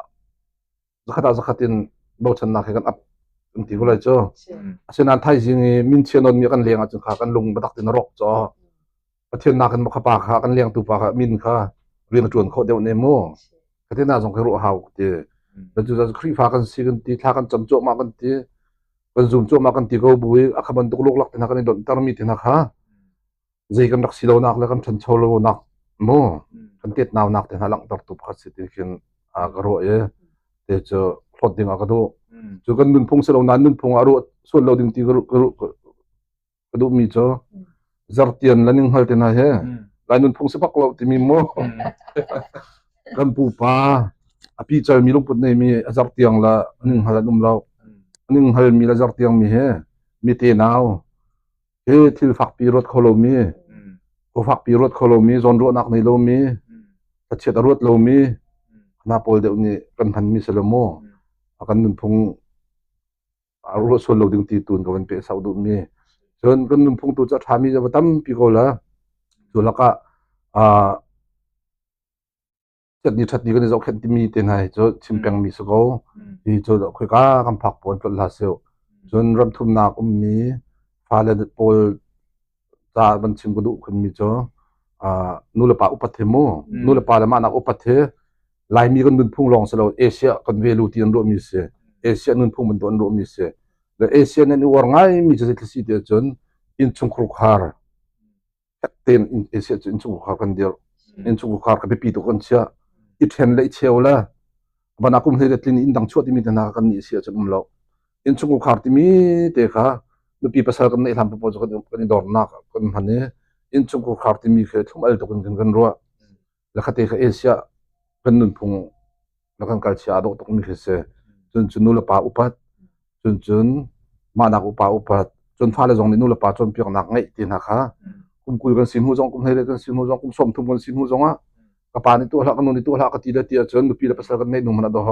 zakhat ah zakhat in bochannak he kan ap kan ti ko lai cu. Asinain thaizing i min chia nawn mi kan leng ahcun kha kan lung biatak tin a rawk caw. Pathian nakin maw kha pa kha kan lengtu pa kha min kha rian a ṭuan khawh deuh ne mu. Khatin zong khi ruah hau ti. Cu Khrihfa kan si kan ti, thla kan cam cuahmah kan ti, kan zum cuahmah kan ti ko bu i a kha bantuk luklak te hna kan i donhter mi te hna kha zei kan rak si lonak le kan ṭhancho lonak mu kan tetnaunak te hna langhtertu pakhat si ti khin a ka ruah i te cu hlawt ding ah ka duh. Cu kan nunphung si lo nain nunphung ah ruah sual lo ding ti ka ka duhmi cu zartian le ninghngal te hna hi lai nunphung si bak lo timi mu kan pupa a pi calmi lungput neimi a zartiang le ninghngal an um lo ninghngal mi le zartiang mi hi mi te nau hi thil fakpi ruat kho lomi ko fakpi ruat kho lomi zawnruahnak nei lomi thlachiat a ruat lomi hna pawl deuh nih kan hmanmi si lo mu a kan nunphung ruah sual lo ding ti tun ka van peh sau duhmi. Cun kan nunphung tu cu a ṭhami va tampi ko la. Cu lakah uh, chiatni ṭhatni kan i zohkhenh timi te hna hi cu chim pengmi si ko. Hi cu khoika kan phak pawn tlolh hlah seh. Cun ramthumnak ummi fale pawl ca van chim ka duh khunmi cu uh, nu le pa upat hi mu. Nu le pa le mah nak upat hi Laimi kan nunphung lawng si lo Asia kan velu ti an ruahmi si. Asia nunphung bantuk an ruahmi si. Le Asia nan i uar ngaimi cu zeitluk si ti ahcun innchungkhar khar tein Asia cu innchungkhar kan dirh. Innchungkhar ka biapi tuk kan chiah. I ṭhen le i cheu le van ah kum hlei le tlin inn dang chuah timi te hna kan nih si ahcun um lo. Innchungkhar timi te kha nupi pasal kan neih hlan paoh cu kan i dornak kan hman i innchungkhar timi khi thlum al tuk in kan ruah. Le khate kha Asia kan nunphung le kan culture aa dawh tukmi khi si. Cun cun nu le pa upat, cun cun mahnak upa upat, cun fale zong nih nu le pa cawnpiaknak ngeih ti hna kha kum 20 kan si hnu zong, kum 12 kan si hnu zong, kum 30 kan si hnu zong ah ka pa nih tuah hlah, ka nu nih tuah hlah ka ti le ti ahcun nupi le pasal kan neih hnu hmanh ah dawh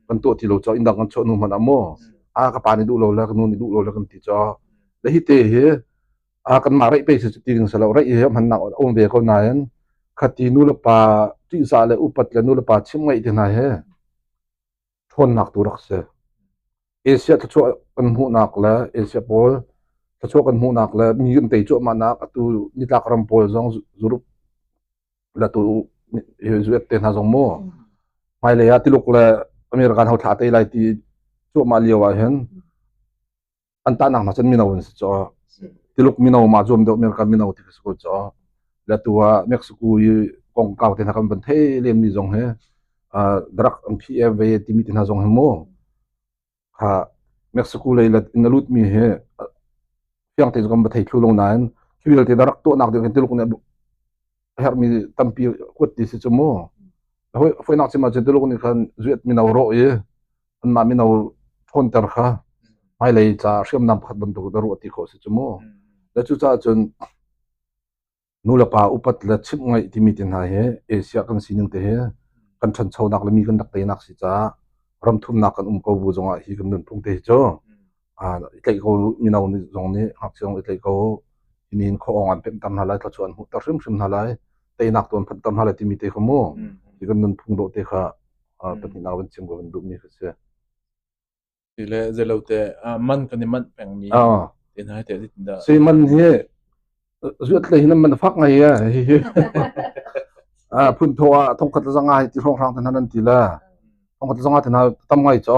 kan tuah ti lo caw inn dang kan chuah hnu hmanh ah maw a ka pa nih duh lo le ka nu nih duh lo le kan ti caw le hi te hi a kanmah reih pei si cu ti ding si lo reih hi hmannak a um ve ko nain khati nu le pa ṭihzah le upat le nu le pa chim ngaih te hna hi ṭhawnnak tu rak si. Asia thluachuah kan hmuhnak le Asia pawl thluachuah kan hmuhnak le mi kan tei cuahmahnak atu nitlak ram pawl zong Europe le tu US te hna zong mu hmailei ah Tuluk le American ho thla tei lai ti cuahmah lio ah hin an tahnak hna cun mino an si caw. Tuluk mino mah zuam deuh American mino ti ka si ko caw. Le tu ah Mexico i kongkau te hna kan van thei len mi zong hi drug an phi ve timi te hna zong hi mu kha Mexico lei in a lut mi hi fiang te kan va thei thlu lo nain khi vialte drug tuahnak ding hin Tuluk nih a herhmi tampi kuat ti si cu mu. Foinak chim ahcun Tuluk nih khan zuet mino rawh i anmah mino ṭhawnter kha. Hmailei ca hriamnam pakhat bantuk na ruah ti khawh si cu mu. Le cucaah cun nu le pa upat le chimh ngaih timi te hna hi Asia kan sining te hi kan ṭhanchonak le mi kan rak teinak si caah ramthumnak kan um ko bu zongah hi kan nunphung te hi cu i tlaih ko mino nih zong nih ngakchia zong i tlaih ko hinin khuaawng an pemhter hna lai thluachuah an hmuhter hrimhrim hna lai teinak tu an phanhter hna lai timi te kha mu hi kan nunphung dawh te kha pahnihnak van chim ko van duhmi kha si. Ti le zeilote man kan i manh pengmi te hna hi teh zeitindah? Si man hi zuat lei hin man a fak ngai e hihi. Phun thaw ah thongkhat le zanga hi ti hrawnghrang te hna nan ti le thongkhat le zanga te hna tam ngai cho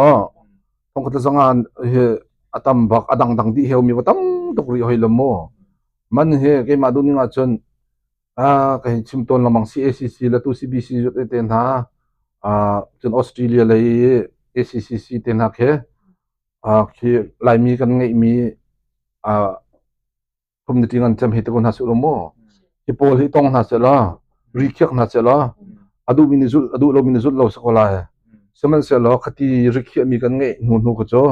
thongkhat le zanga hi a tam bak a dangdang dih heu mi tam tuk rih hoi lo mu man hi keimah duh ning ahcun ka hei chim tawn lengmang CACC le tu CBC te hna cun Australia lei ACCC te hna khi khi Laimi kan ngeihmi community ngan cem hi te ko hna seh law mu hi pawl hi tong hna seh law ri khiak hna seh law a duhmi nih zulh a duh lomi nih zulh lo si ko lai sihmanhsehlaw khati ri khiahmi kan ngeih hnu hnu kha cu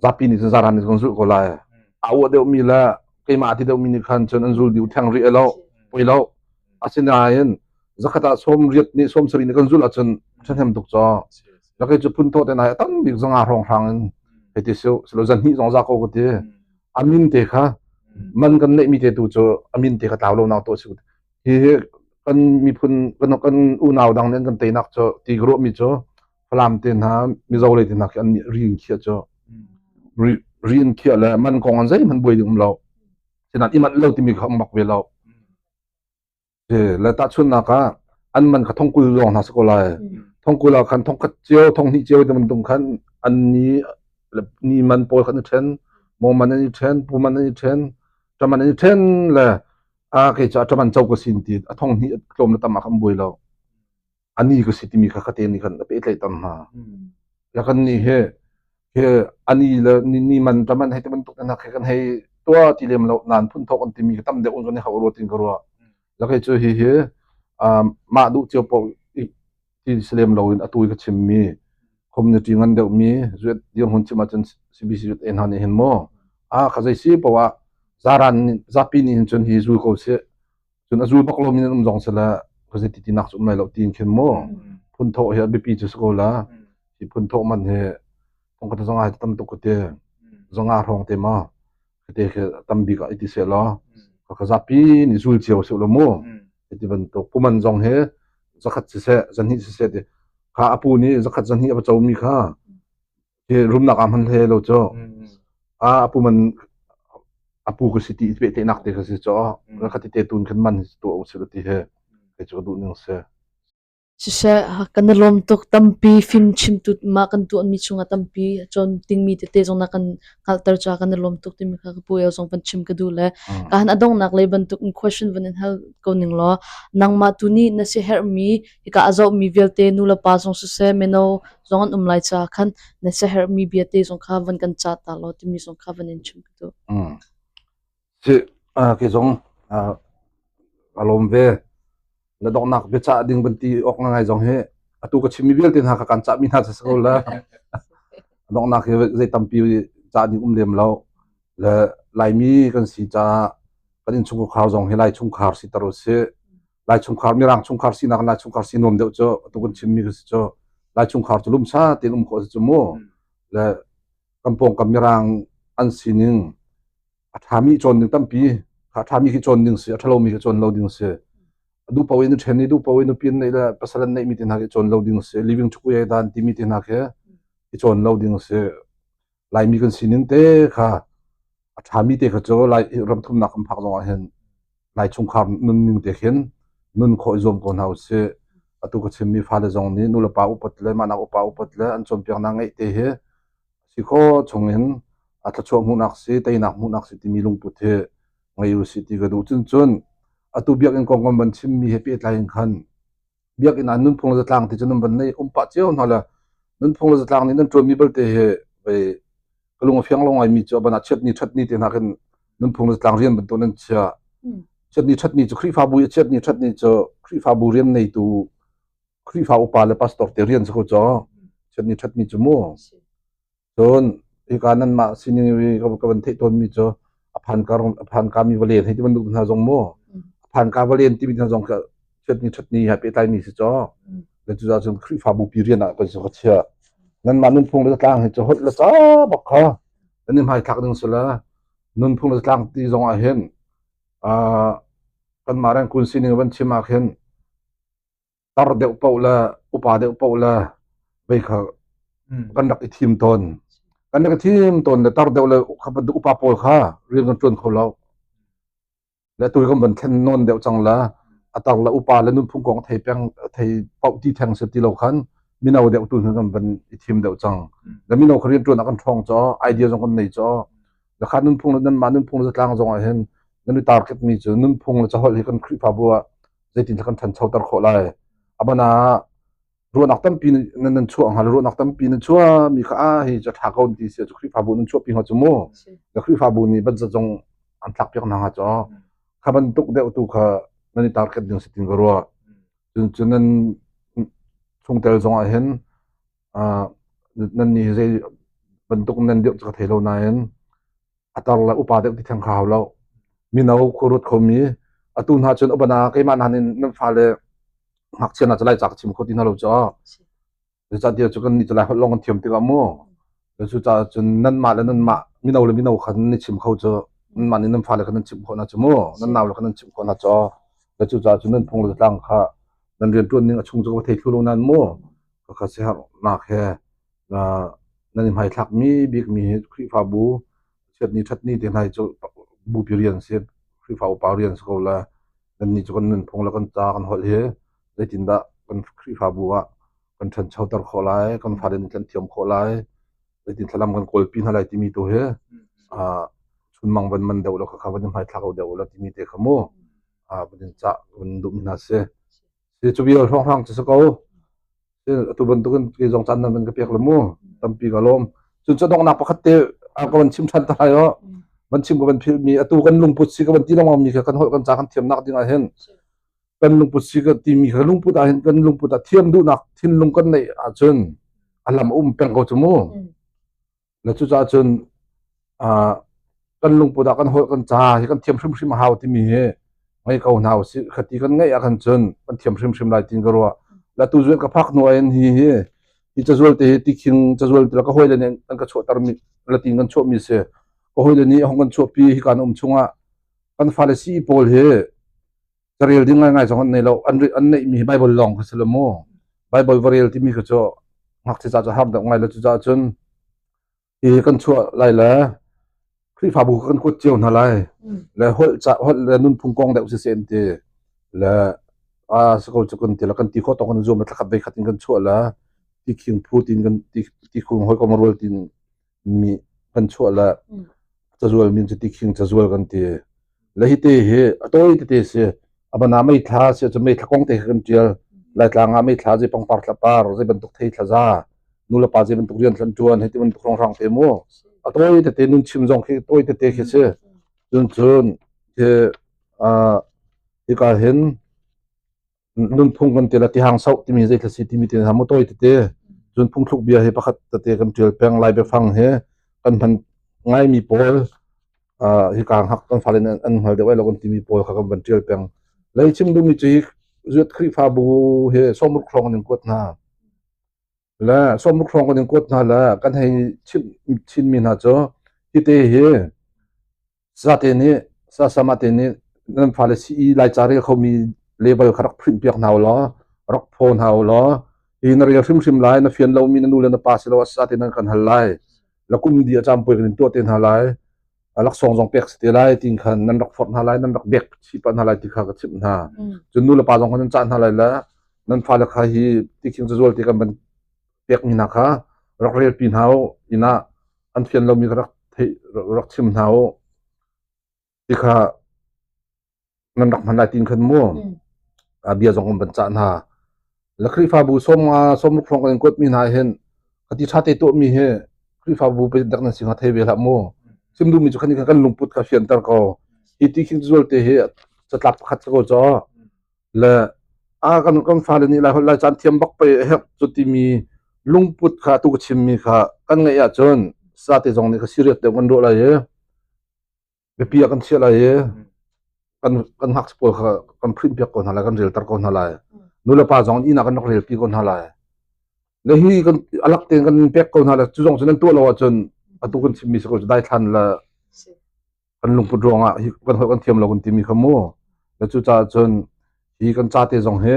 zapi nih cun zaran nih cun zulh ko lai. A uah deuhmi le keimah a ti deuhmi nih khan cun an zul dih theng rih lo, poi lo. Asinain zakhat ah 80 nih 70 nih kan zulh ahcun ṭhahnem tuk caw. Lakei cu phun thawh te nai a tam bik zanga hrawnghrang in hei ti su silo zan hnih zong za ko ka ti. A min te kha man kan neihmi te tu cu a min te kha tlau lo nak to si. Hi hi kan miphun kan kan unau dang nih an kan teinak cu ti ka ruahmi cu Falam te hna Mizo lei te hna khi an nih ri in khiah cu ri ri in khiah le man kong an zeihmanh buai ding um lo sinan i manh lo timi kha um bak ve lo le tahchunhnak ah an man kha thongkul lawng hna si ko lai thongkul ah khan thongkhat cio thonghnih cio ti bantuk khan an ni ni man pawl khan i ṭhen mo man an i ṭhen pu man an i ṭhen ṭaman an i ṭhen le a kei cu a ṭaman co ka sin ti a thong hnih tlawm le tam ah khan buai lo ani ka si timi kha khate nih khan a pehtlaihter hna. Le kan nih hi hi ani le ni, ni man ṭaman hei ti bantuk hna khi kan hei tuah ti lem lo nan phun thawk an timi khi tam deuh in kan i hauh rua tin ka ruah. Le kei cu hi hi um, mah duh cio paoh ti si lem lo in atu i ka chimmi community ngan deuhmi zuet dirhmun chim ahcun CBC zuet hna nih hin maw a kha zei si poah ah zaran zapi nih hin cun hi zul ko sih Cun a zul bak lomi nan um zong sila khuazei ti tinak cu um lai lo tiin khin mu phun thawh hi a biapi cu si ko la. Hi phun thawh man hi thongkhat zong ai tam tuk ka ti. Zanga hrawng te ma te khi tam bik ah i ti seh law ka zapi nih zul cio seh law mu. Ti bantuk puman zong hi zakhat siseh zahnih siseh ti kha apu nih zakhat zahnih a va comi kha Hi rumnak ah hman hlei lo cu. A apu man apu ka si ti pehtlaihnak te ka si cu. Ka ti te tun khan man tuah u sih ti he kei cu ka duh ning si. Siseh, kan i lawm tuk. Tampi fim chimtu mah kan tuahmi chungah tampi cawn dingmi tete zong na kan hngalhter caah kan i lawm tuk timi kha ka pu el zong van chim ka duh le ka han a donghnak lei bantuk in question van in hal ko ning law nangmah tu nih na si herhmi hika a zohmi vialte nu le pa zong siseh mino zong an um lai caah khan na siaherhmi bia te zong kha van kan cah ta law timi zong kha van in chim ka duh. Mm. Si, uh, kei zong uh, a lawm ve. Na donghnak biacah ding van ti awk ngai zong hi atu ka chimmi vialte hna kha kan cahmi hna si ko la. Donghnak hi zei tampi cah ding um lem lo. Le Laimi kan si caah kan innchungkhar zong hi Lai chungkhar si tar u sih. Lai chungkhar Mirang chungkhar sinak Lai chungkhar si nuam deuh cu atu kan chimmi ka si cu Lai chungkhar cu lumsa tein um khawh si cu mu le kan pawngkam Mirang an sining a ṭhami cawn ding tampi kha a ṭhami khi cawn ding si a ṭhalomi khi cawn lo ding si duh paoh in ṭhen i duh paoh in nupi an neih le pasal an neihmi te hna khi cawn lo ding si living together dan timi te hna khi i cawn lo ding si Laimi kan sining te kha a ṭhami te kha cu Lai ramthumnak kan phak zongah hin Lai chungkhar nunning te khin nun khawh i zuam ko hna usih. Atu ka chimmi fale zong nih nulepa upat le mahnak upa upat le an cawnpiaknak ngeih te hi si khawh chungin a thluachuah hmuhnak si, teinak hmuhnak si timi lungput hi ngei usih ti ka duh. Cun cun atu biakinn kong kan van chimmi he pehtlai in khan biakinn ah nunphung le zatlang ti cu nan van nei um pah cio hna le nunphung le zatlang nih nan ṭuanmi belte hi vei ka lung a fiang lo ngaimi cu a ban ah chiatni ṭhatni te hna khin nunphung le zatlang rian bantuk nan chia chiatni ṭhatni cu Khrihfabu i chiatni ṭhatni cu Khrihfabu rian neitu Khrihfa upa le pastor te rian si ko cu chiatni ṭhatni cu mu cun Hika nanmah sining i ka van theih tawnmi cu a phanka a phankami va len hei ti bantuk hna zong mu a phanka va len timi hna zong kha chiatni ṭhatni he pehtlaimi si caw le cucaah cun Khrihfabu pi rian ah kan ka chiah nanmah nunphung le zatlang hi cu holh le ca bak kha nan i hmaithlak ding si le nunphung le zatlang ti zong ah hin kanmah rengkun sining van chim ah khin tar deuh paoh le upa deuh paoh le vei kha kan rak i thim tawn. Kan rak i thim tawn le tar deuh le kha bantuk upa pawl kha rian kan ṭuan kho lo. Le tu kan van thlen nawn deuh cang la a tar le upa le nunphung kong thei peng thei paoh ti theng si ti lo khan mino deuh tu kan van i thim deuh cang. Le mino kha rian ṭuan ah kan ṭhawng caw idea zong kan nei caw le kha nunphung le nanmah nunphung le zatlang zong ah hin nan i target mi cu nunphung le caholh hi kan Khrihfabu ah zeitin kan ṭhanchoter khawh lai aban ah ruahnak tampi nan nan chuah hnga ruahnak tampi nan chuah mi kha a hi cu ṭha ko ti si cu Khrihfabu nan chuahpi hnga cu mu na Khrihfabu nih budget zong an tlak piak hna hnga cu kha bantuk deuh tu kha nan i target ding si tin ka ruah cun cun nan chungtel zong ah hin nan nih zei bantuk nan dirh cu ka thei lo nain a tar le upa deuh ti theng kha hau lo mino khuarut khomi atu hna cun ubana keimah hna nin nan fale ngakchia hna cu lai ca ka chim kho ti hna lo cu zeicahtiah cu kan nih cu lai holh lawng kan thiam tikah mu cucaah cun nanmah le nanmah mino le mino kha nan i chim kho cu nanmah nih nan fale kha nan chimh khawh hna cu mu nan nau le kha nan chimh khawh hna cu cucaah cun nan phung le zatlang kha nan rianṭuan ning a chung cu ka thei thlu lo nan mu ka siaherhnak he nan i hmaithlakmi bikmi hi Khrihfabu chiatni ṭhatni te hna hi cu bupi rian si Khrihfa upa rian si ko le nannih cu kan nunphung le kan ca kan holh hi zeitindah kan Khrihfabu ah kan ṭhanchoter khawh lai kan fale nih kan thiam khawh lai zeitin thlalam kan kawlpi hna lai timi tu hi chunmang van man deuh lo khakha van i hmaithlak deuh la timi te kha mu van in cah van duhmi hna si. Si cu vial hrawnghrang cu si ko. Atu bantukin kei zong caan nan van ka pek le mu tampi ka lawm. Cun cu donghnak pakhat te a ka van chim ṭhan ta lai o. Van chim ka van philh mi atu kan lungput si ka van ti lengmang mi kha kan holh kan ca kan thiamnak ding ah hin kan lungput si ka timi kha lungput ah hin kan lungput ah thiam duhnak thinlung kan neih ahcun a lam a um peng ko cu mu. Na cucaah cun kan lungput ah kan holh kan ca hi kan thiam hrimhrim a hau timi hi ngei ko hna usih. Khati kan ngeih ah khan cun kan thiam hrimhrim lai tiin ka ruah. La tu zuan ka phak hnu ah hin hi hi hi cazual te hi tikhing cazual te ka hawile nih an ka chuahter mi latin kan chuahmi si. Ka hawile nih hong kan chuahpi hi kan um chungah kan fale sii pawl hi carel ding ngaingai zong an nei lo. An an neihmi hi Bible lawng kha si lo mu. Bible va rel timi kha cu ngakchia ca cu har deuh ngai lo cucaah cun hi kan chuah lai le Khrihfabu kan kuat cio hna lai le holh ca holh le nunphung kong deuh siseh an ti le a si ko cu kan ti le kan ti khawh tawk kan zuam le thlakhat ve khat in kan chuah le ti khing phu tin kan ti ti khung hawikom rual tin mi kan chuah le cazual min cu tikhing cazual kan ti le hi te hi a tawi tete si abana mei thla si cu mei thla kong te kan tial laitlang ah mei thla zei pangpar thla par zei bantuk thei thla za nu le pa zei bantuk rian thlan tuan hei ti bantuk rong rang te mu a tawi tete nun chim zong khi tawi tete khi si cun cun khi hika hin nunphung kan ti la tihang sauh timi zei thla si timi te hna mu tawi tete cun phungthluk bia hi pakhat tete kan tial peng lai biafang hi kan hman ngaimi pawl hi ka hngak kan fale an hngal deuh ai lo kan timi pawl kha kan van tial peng lei chim duhmi cu hi zuat Khrihfabu hi sawmruk hrawng an in kuat hna le sawmruk hrawng kan in kuat hna le kan hei chimh chinmi hna cu hite hi Sate nih sasama te nih nan fale sii Laica rel khomi level kha rak print piak hna u law rak phaw hna u law hi na rel hrimhrim lai na fian lomi na nu le na pa si lo sate nan kan hal lai la kum di a cam puai kan in tuah te hna lai laksawng zong pek si te lai tin khan nan rak forh hna lai nan rak bek chih pah hna lai ti kha ka chimh hna cun nu le pa zong kha nan cah hna lai le nan fale kha hi tikhing cazual ti kan van pekmi hna kha rak relpi hna u inn ah an fian lomi kha rak theih rak chim hna u ti kha nan rak hman lai tin khan mu bia zong kan van cah hna la Khrihfabu sawmnga sawmruk hrawng kan in kuatmi hna hin khati ṭha te tuahmi hi Khrihfabu pe dak nan si hnga thei ve hlah mu chim duhmi cu khan kan lungput kha fianter ko hi ti khing zual te hi catlap pakhat ko cho Le a kan kan fale nih Lai holh Lai caan thiam bak pei a herh cu timi lungput kha tu ka chimmi kha kan ngeih ahcun Sate zong nih ka serious deuh kan ruah lai i biapi ah kan chiah lai i kan kan ngakchia pawl kha kan print piak ko hna lai kan relter ko hna lai nu le pa zong inn ah kan rak relpi ko hna lai le hi kan alak tein kan pek ko hna lai cu zong cu nan tuah lo ahcun atu kan chimmi si ko cu daithlan le kan lungput ruangah hi kan holh kan thiam lo kan timi kha mu le cucaah cun hi kan ca te zong hi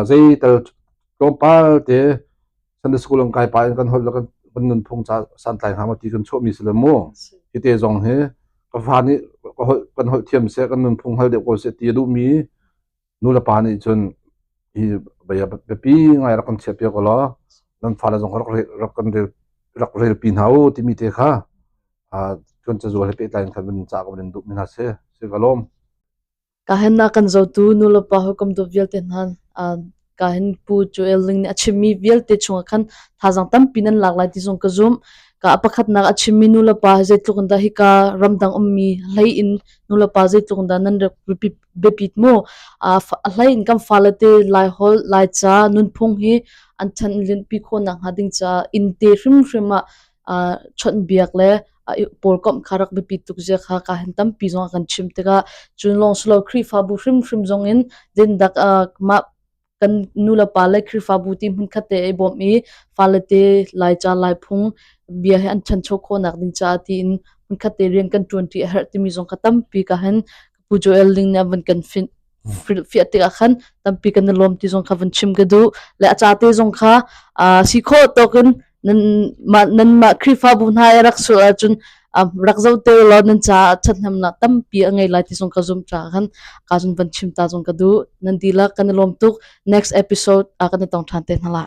zei tel tlawmpal te Sunday school an kai pa in kan holh le kan kan nunphung ca santlai hnga maw ti kan chuahmi si le mu hi te zong hi ka fa nih ka holh kan holh thiam seh kan nunphung hal deuh ko seh ti a duhmi nu le pa nih cun hi bia biapi ngai rak kan chiah piak law nan fale zong rak rak kan rel rak relpi hna u timi te kha tuan cazual he pehtlai in khan van ca ka van in duh mi hna si si ka lawm. Kahin a kan zotu nulepa hawikom dawt vialte hna kahin Pu Joel Ling nih a chimmi vialte chungah khan thazaang tampi nan lak lai ti zong ka zumh. Ka a pakhatnak a chimmi nulepa zeitluk in dah hika ramdang ummi hlei in nulepa zeitluk in dah nan rak biapit mu. A hlei in kan fale te Laiholh, Laica, nunphung hi an ṭhan linpi khawh nakhnga ding caah inn te hrimhrim ah chawnhbiak le pawlkomh kha rak biapi tuk zia kha ka hin tampi zong a kan chim tikah cun lawng silo Khrihfabu hrimhrim zong in dindak mah kan nulepa le Khrihfabu ti hmunkhat te i bawmh i fale te Laica Laiphung bia hi an ṭhancho khawhnak ding caah tiin hmunkhat te rian kan ṭuanṭi a herh timi zong kha tampi ka hin Pu Joel Ling nih a van kan fin fiah tikah khan tampi kan i lawm ti zong kha van chim ka duh le a ca te zong kha si khawh tawk in nan mah nan mah Khrihfabu hna i rak sulh ahcun rak zoh te law nan caah ṭhathnemnak tampi a ngei lai ti zong ka zumh caah khan ka zun van chim ta zong ka duh nan dihlak kan i lawm tuk next episode ah kan i tong ṭhan te hna la.